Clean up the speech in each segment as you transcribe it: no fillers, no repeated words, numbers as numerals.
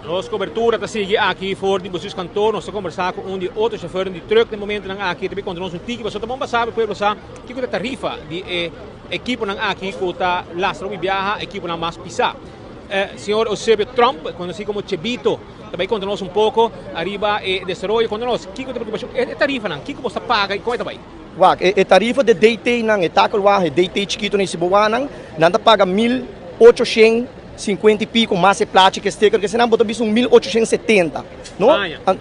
Nos cobertura ta sigui aki for di Bestuurskantoor. Nos ta conversa cu un di otro chauffeurnan di truck den momentonan aki. Ta bin conta nos un tiki pasobra ta bon pa sabi pueblo sa kico ta e tarifa di e ekiponan aki cu ta lastra hopi biaha, ekiponan mas pisa. Señor Eusebio Tromp, conoci como Chebito, ta bay conta nos un poco ariba e desaroyo. Conta nos kico ta e preocupacion, e tarifanan, kico bo ta paga y con e ta bay? Wak, e tarifa di DT nan, e takelwagen, e DT chikito nan y sibowanan, nan ta paga 1800. 50 y pico mas e plachi ke sticker ke senan bo ta bisa un 1870 no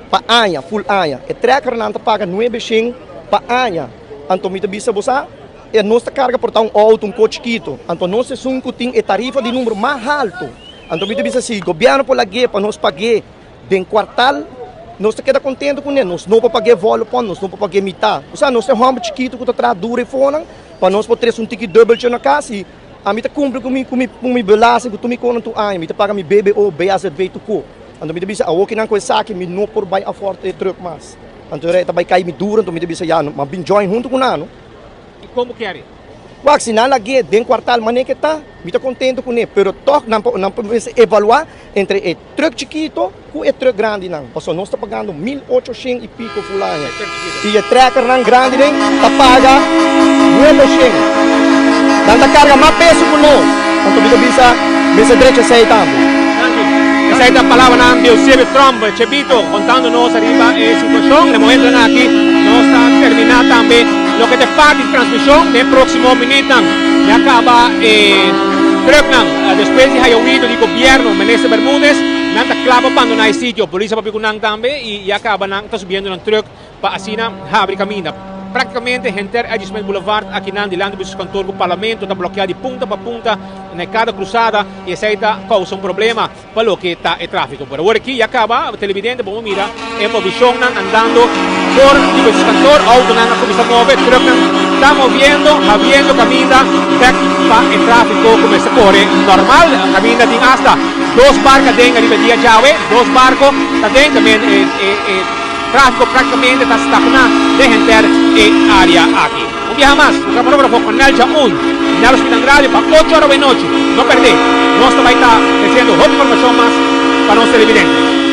pa aña full aña e trekkernan ta paga 900 pa aña anto mi ta bisa bo sa e nos ta karga por ta un auto un ko chikito anto nos esun ku tin e tarifa di numero mas halto anto mi ta bisa si gobierno por lag'é pa nos pag'é den kuartal nos ta keda kontento kuné nos no por pag'é vòlò pon nos no por pag'é mitá osea nos ta e hòmber chikito ku ta traha duro e fonan pa nos por trese un tiki dubbeltje na kas i Ami ta cumpli cu mi cu mi cu mi belasting cu tur mi conan tur aña. Mi ta paga mi BBO, BAZV tur co. Anto mi ta bisa awor kinan cu esaki mi no por bay afford e truck mas. Anto e ta bay cay mi duro anto mi ta bisa ya no, m'a bin join hunto cu nan no. Y como kere? Wak, si nan lag'é den cuartal mane ke ta, mi ta contento cune, pero toch nan por nan por mester evalua entre e truck chikito cu e truck grandinan. Pasobra nos ta pagando 1800 y pico full aña. Y e trekkernan grandinan ta paga 900. Nan ta carga mas peso cu nos. Anto mi ta bisa mester drecha esey tambe. Danki. Esey ta palabranan di Eusebio Tromp, Chebito, contando nos ariba e situacion. Na e momentonan aki nos ta termina tambe loke ta e parti di transmision. Den e proximo minuutnan ya caba e trucknan despues di haya oido di gobierno Minister Bermudez. Nan ta kla pa bandoná e sitio. Polis a papia ku nan tambe i ya kaba nan ta subiendo nan trùk pa asina habri kaminda. Práktikamente henter Eddy Smith Boulevard akinan dilanti di su kantor ku Parlamento ta blokeá di punta pa punta na e kada krusada i esei ta kousa un problema pa loke ta e tráfiko. Pero awor aki ya kaba, televidente bo por mira e movishonnan andando for di su kantor, outonan a kuminsá move, trùknan ta moviendo, habriendo kaminda bèk pa e tráfiko ku mester kore normal. Kaminda tin asta dos barka den ariba e dia djawe, dos barko ta den, ta men e tráfiko práktikamente ta stagná den henter e área aki. Un biaha mas, nos kamarógrafo Cornel Jaun, Nelson Pitan Radio pa ocho ora wenochi. No pèrdè, nos ta bai ta tresiendo hopi informashon mas pa nos televidente.